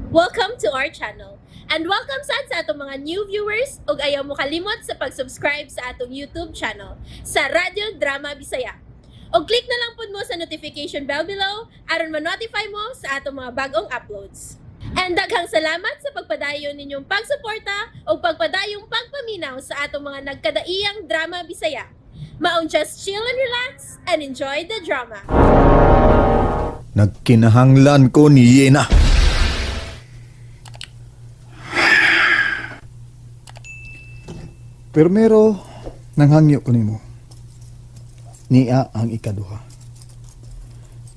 Welcome to our channel. And welcome sad sa atong mga new viewers ug ayaw mo kalimot sa pag-subscribe sa atong YouTube channel sa Radyo Drama Bisaya. Og click na lang pud mo sa notification bell below aron ma-notify mo sa atong mga bagong uploads. And daghang salamat sa pagpadayon ninyong pagsuporta ug pagpadayong pagpaminaw sa atong mga nagkadaiyang drama Bisaya. Maong just chill and relax and enjoy the drama. Nagkinahanglan ko ni Yena. Permero, nanghangyo ko nimo. Niya ang ikaduha.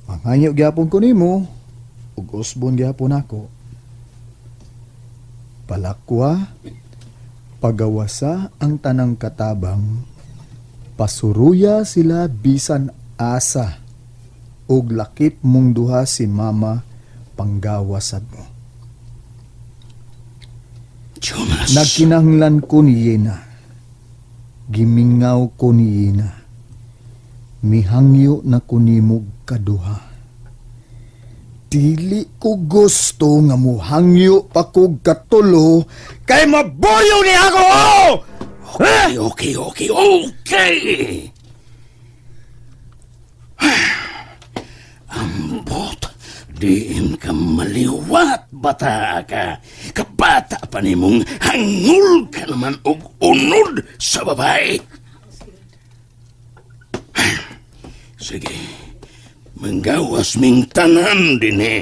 Manghangyo gyapon ko nimo, ug usbon gyapon ako. Palakwa, pagawasa ang tanang katabang, pasuruya sila bisan asa ug lakip mong duha si mama panggawasad mo. Jonas. Nagkinahanglan ko ni Yena. Gimingaw ko ni Yena. Mihangyo na ko nimo kaduha. Dili ko gusto nga muhangyo pa kog katulo kay maboyo ni ako! Okay, okay, okay, okay! Ambot, diin ka maliwat, bata ka. Kabata pa nimong hangul ka naman og unod sa babae. Sige, manggawas ming tanan din eh.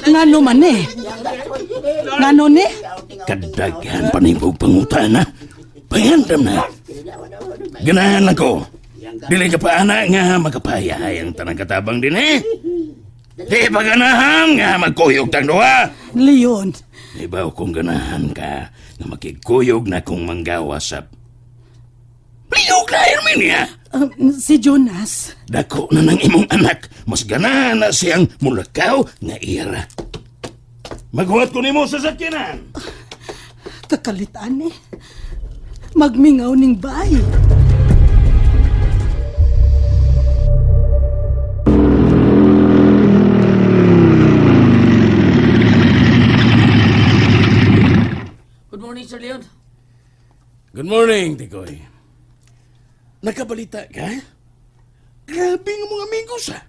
Ngano man eh? Ngano ni? Kadaghan pa nimong pangutana. Pangandam na. Ganahan lang ko. Dili ka pa ana nga magkapayahay ang tanang katabang din eh. Di pa ganahan nga magkuyog tang duha. Leon, Ibaw kung ganahan ka nga makikuyog na kung manggawa sa... Liyog na, Herminia! si Jonas. Dako na ng imong anak. Mas ganahan na siyang mulakaw nga ira. Maghuwat ko nimo sa sakyanan. Kakalitan eh. Magmingaw ning bay. Good morning, Sir Leon. Good morning, Tikoy. Nakabalita ka? Grabe nga mga amigos, ha?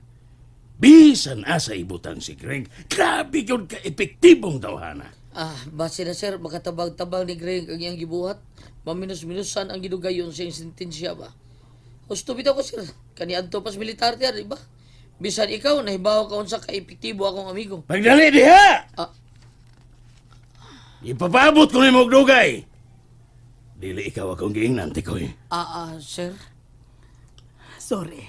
Bisan asa ibutang si Greg, grabe yun ka epektibong tawhana. Ah, base na sir, makatabang-tabang ni Greg ang iyang gibuhat. Maminus-minusan ang gidugayon sa iyang sentensya ba? Husto bitaw ko sir, kaniadto pas militar tiyan, di ba? Bisan ikaw, nahibaw ka unsa ka epektibo akong amigo. Pagdali diha! Ah. Ipapabot ko nimo og dugay. Dili ikaw akong giingnan, Tikoy. Ah, ah, sir. Sorry.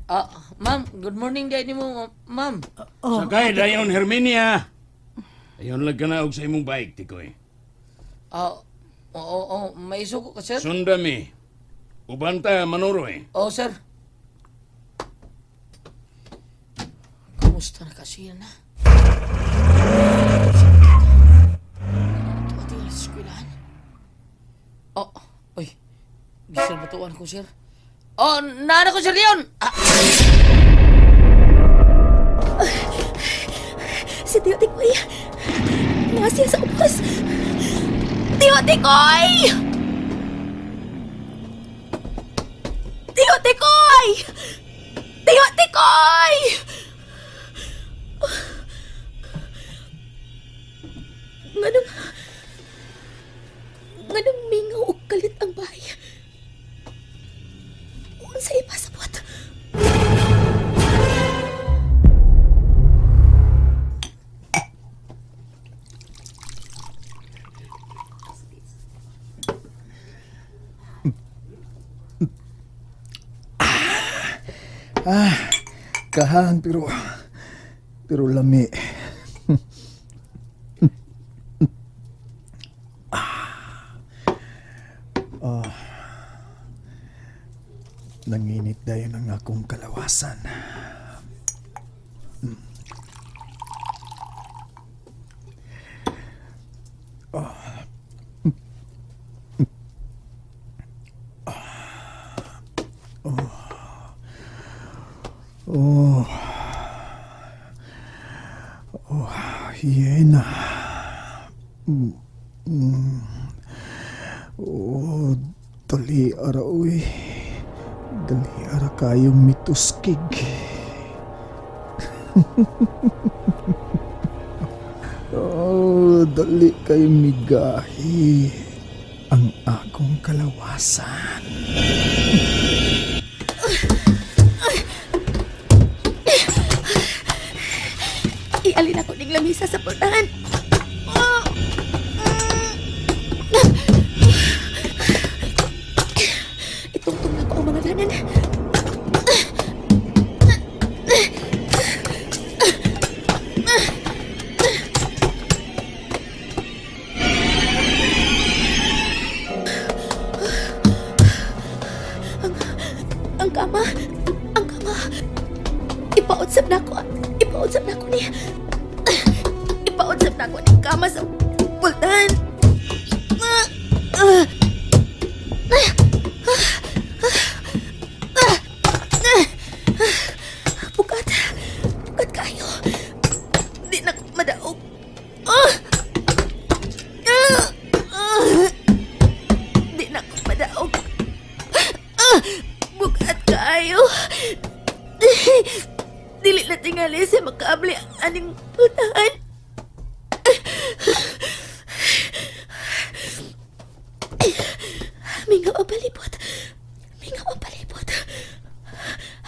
Ah, ma'am, good morning dahil nimo, ma'am. Oh, Sakay dayon, Herminia. Ayon lang ka na og sa imong bike, Tikoy. Ah, oo, oo, may isuko ka, sir? Sundami. Ubanta, Manoroy. Oo, sir. Kumusta na kasi na? Tumating sa eskwelahan. Oh, uy. Gisalbatuan ko, sir. Oh, naana ko, Sir Leon! Ah, Si Tio Tikoy! Nasiya sa ubos! Tio Tikoy! Tio Tikoy! Tio Tikoy! Nganong... Nganong mingaw og kalit ang bahay? Unsa ipasabot? Kahan pero pero lami. Ah. Nanginit dayon ang akong kalawasan. Oh. Oh, Yena. Mm. Oh, dali ara uy. Dali ara kayong mituskig. Oh, dali kayo migahi ang akong kalawasan. Ialin ako ning lamisa sa pultahan. Itungtong na ko ang mga danan. Ang kama, ang kama. Ipautsap na ako. Ipautsap na ako niya. Ipautsap na ako ng kama sa pultahan. Bukat. Bukat kayo. Di na ko madaog. Di na ko madaog. Bukat kayo. Dili na tingali siya makaabli aning pultahan. Mingaw ang palibot. Mingaw ang palibot.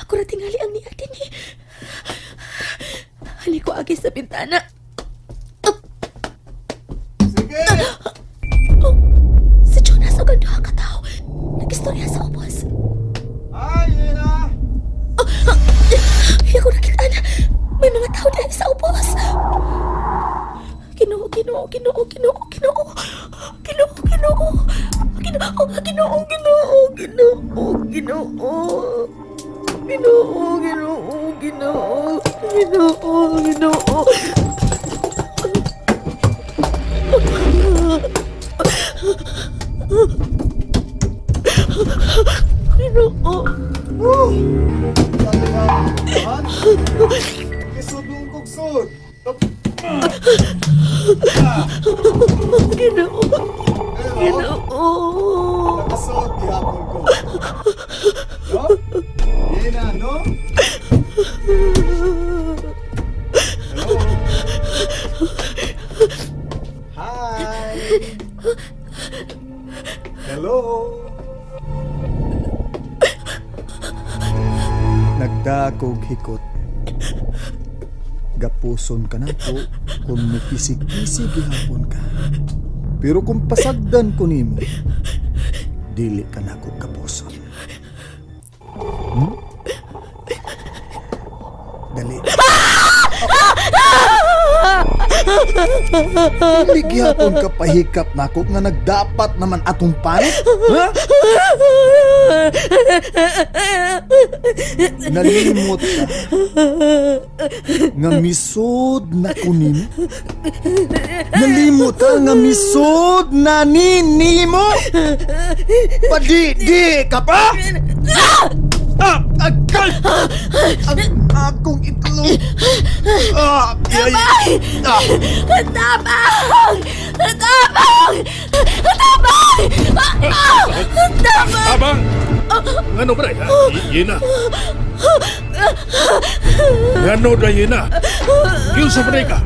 Ako ra tingali ang niya din eh. Haliko agi sa bintana. Sige! Oh, si Jonas og ang duha ka tawo. Nag-istorya sa ubos. Ay, Yena! Hindi ko nakitaan. May mga tao dahil sa ubos. Ginoo, Ginoo, Ginoo, Ginoo, Ginoo. Ginoo, Ginoo. Ginoo, Ginoo, Ginoo, Ginoo, Ginoo. Ginoo, Ginoo, Ginoo, Ginoo, Ginoo. Ginoo. Kisod nung kugsod! Ginoo. Ginoo. Nakasod gihapon ko. No? Yena, no? Hello? Hi! Hello? Nagdakog hikot. Gapuson ka na po kung mukisig-kisig gihapon ka. Pero kung pasagdan ko nimo, dili ka na ko kapuson. Hmm? Dali. Dili gihapon ka pahikap nako nga nagdapat naman atong panit. Ha? Nalimot ka nga misod na kunin. Nalimot ka nga misod na ninimo. Padi di ka pa? Ah, agay! Ang akong itlog. Ah, yay. Ah, Tabang! Tabang! Tabang! Ah! Tabang! Abang! Ngano ba ha? Yena. Ngano da Yena? Kinsa ba ka?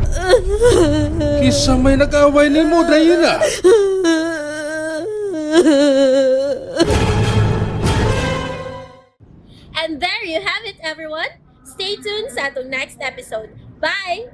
Kinsa may nag-away nimo da Yena? And there you have it, everyone. Stay tuned sa atong next episode. Bye!